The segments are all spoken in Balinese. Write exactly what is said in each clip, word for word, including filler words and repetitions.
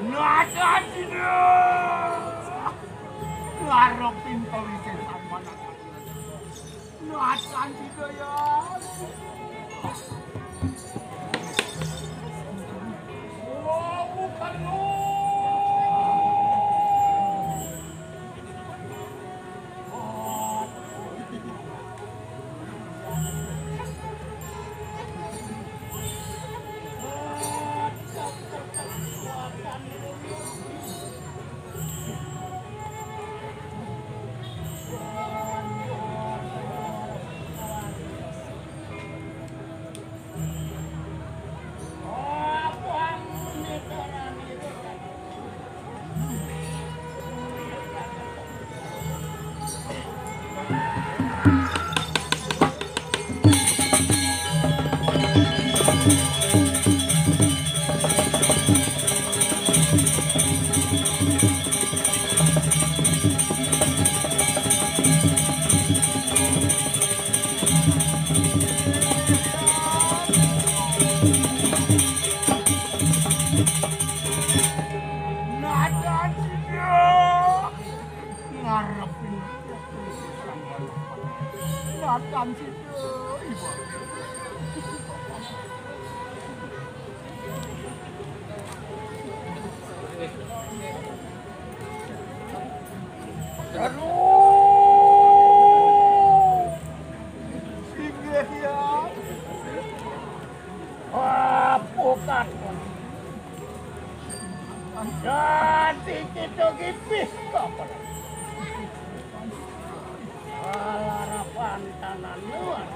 Nata sida. Ngarepin kawisésan manah. Nata sida ya. Oh, bukan lu. Ngarepin. Ngarepin. Aduh. Singgih ya. Apukat. Dadi kita gipis kapan? Alarapan tanah luar.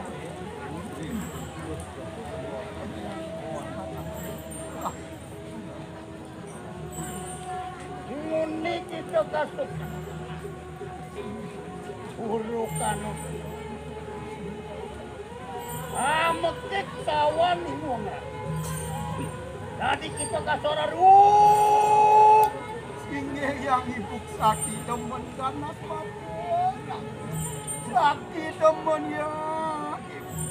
Nguni kita kasuk. Urukan. Ah, mekik sawan ibu nggak. Tadi kita kasora ruk. Inggih yang ibu sakti demen ganas mabuk. Sakti demen ya ibu.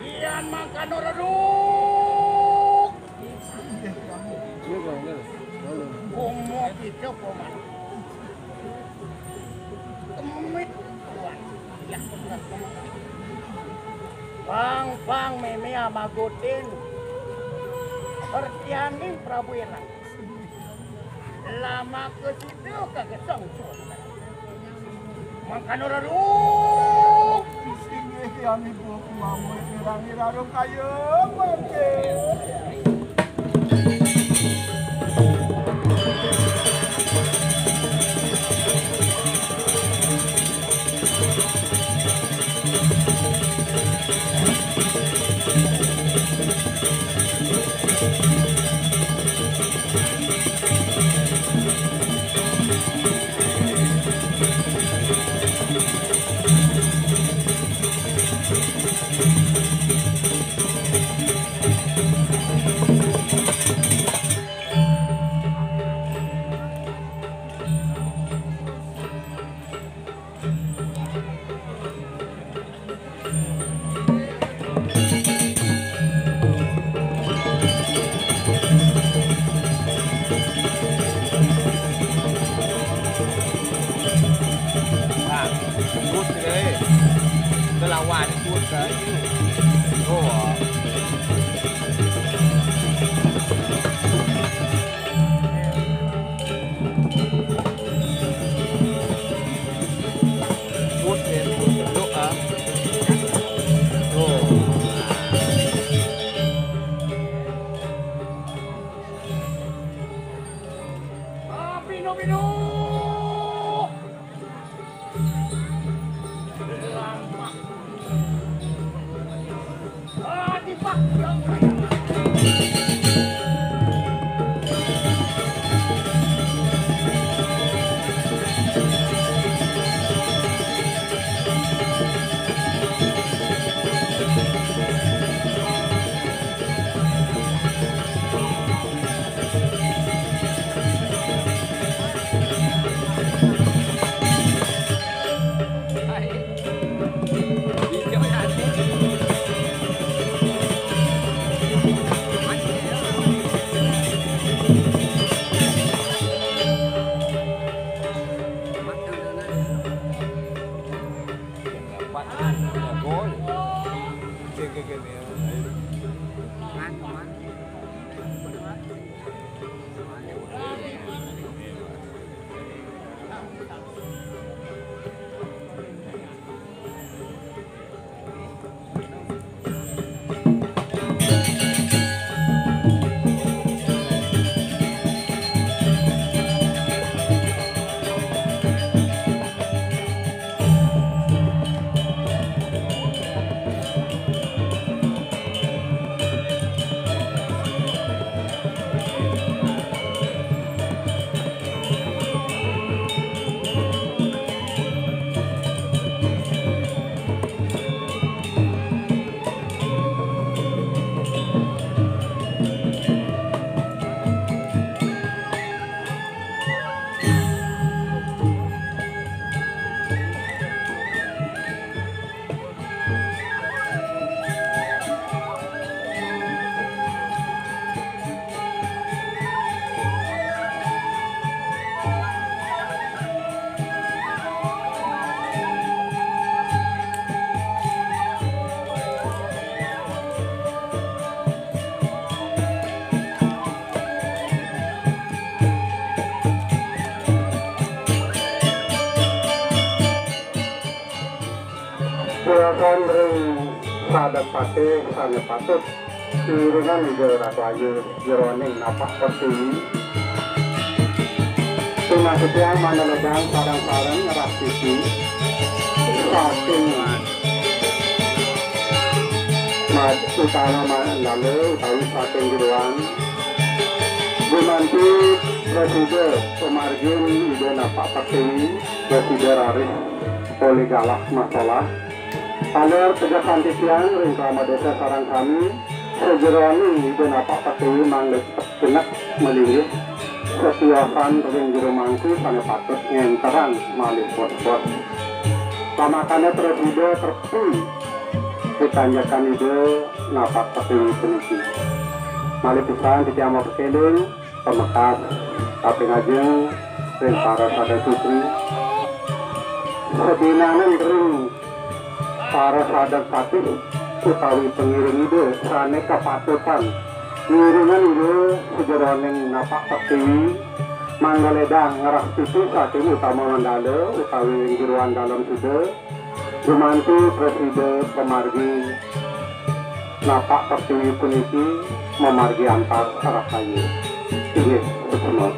Pian mangkana reduk. Iya, Bang, bener. Halo. Bomo kita, Paman. Temit, Tuan. Ya, bener, Paman. Bang, bang, meme amagotin. Pertianing Prabu Erang. Lama ke situ kagak sengsul. Makan orang lu. Sini yang ibu mau ngira-ngira dong kayu mungkin. Nah, ikut deh. Kelawan ikut deh. Oh. Ikut deh, ikut deh. Doa. Oh. Pino, pino. Silakan ring sadat patih sane patut iringan Ida Ratu Ayu jeroning napak pertiwi. Pinasitiang mangda ledang sareng-sareng ngrastiti saking mad-, utama mandala utawi saking jeroan. Gumanti prasida pamargin Ida napak pertiwi, prasida raris polih galah masolah. Taler tegesan titiang ring krama desa sareng sami, sajeroning Ida napak pertiwi mangda cepet genep malinggih, satiosan ring jero mangku sane patut ngenterang malih bos-bos. Lamakane prasida trepti ring tanjakan Ida napak pertiwi puniki. Malih pisan titiang mapakeling, pamekas, kaping ajeng ring para sada sutri. Sadinaning ring para sada patih utawi pangiring Ida sane kapatutan ngiringan Ida sajeroning napak pertiwi, mangda ledang ngrastiti saking utama mandala utawi ring jeroan dalem sida. Gumanti prasida pamargi napak pertiwi puniki mamargi antar rahayu. Inggih, suksma.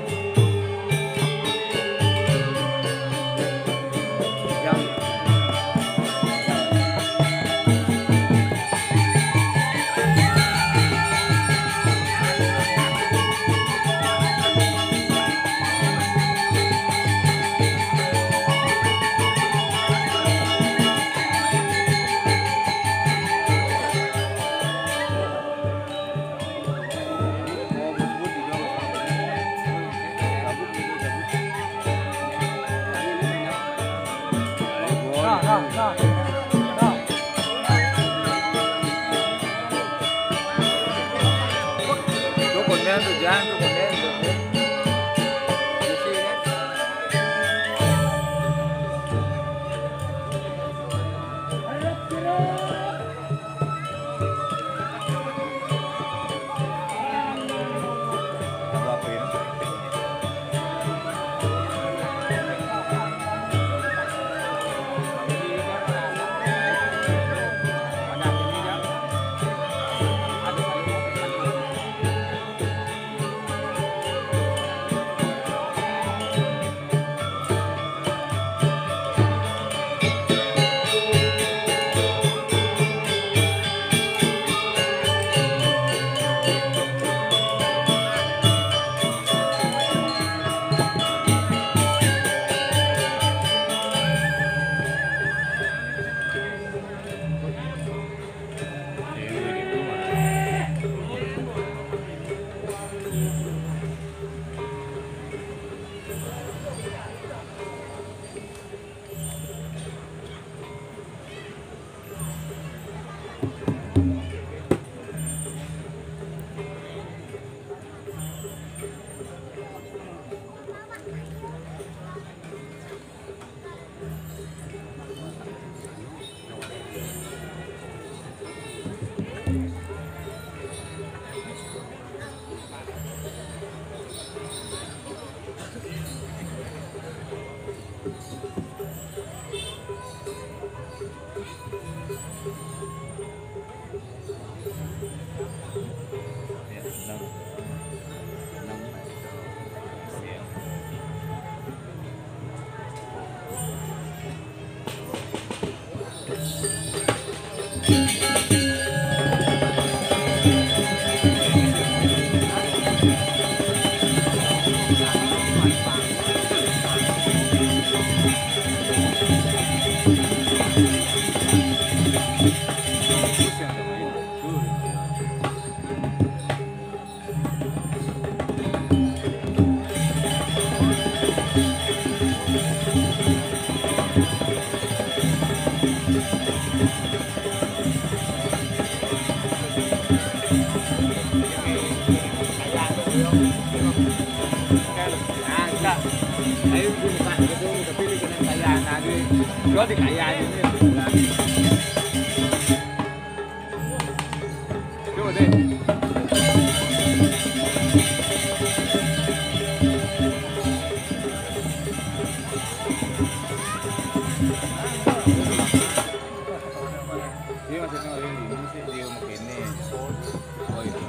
Ayo, buka gitu, tapi bikin kaya lagi. Gua dikaya ini. Coba deh. Iya, maksudnya orang ini sih dia mau kene. Oh iya.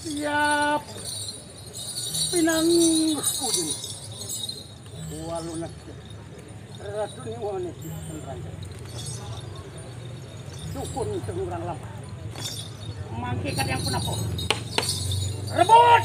Siap pinanggih pudin. Walu nak. Ratu ni wani. Dukun tengurang lama. Mangke kadang pun apa? Rebut!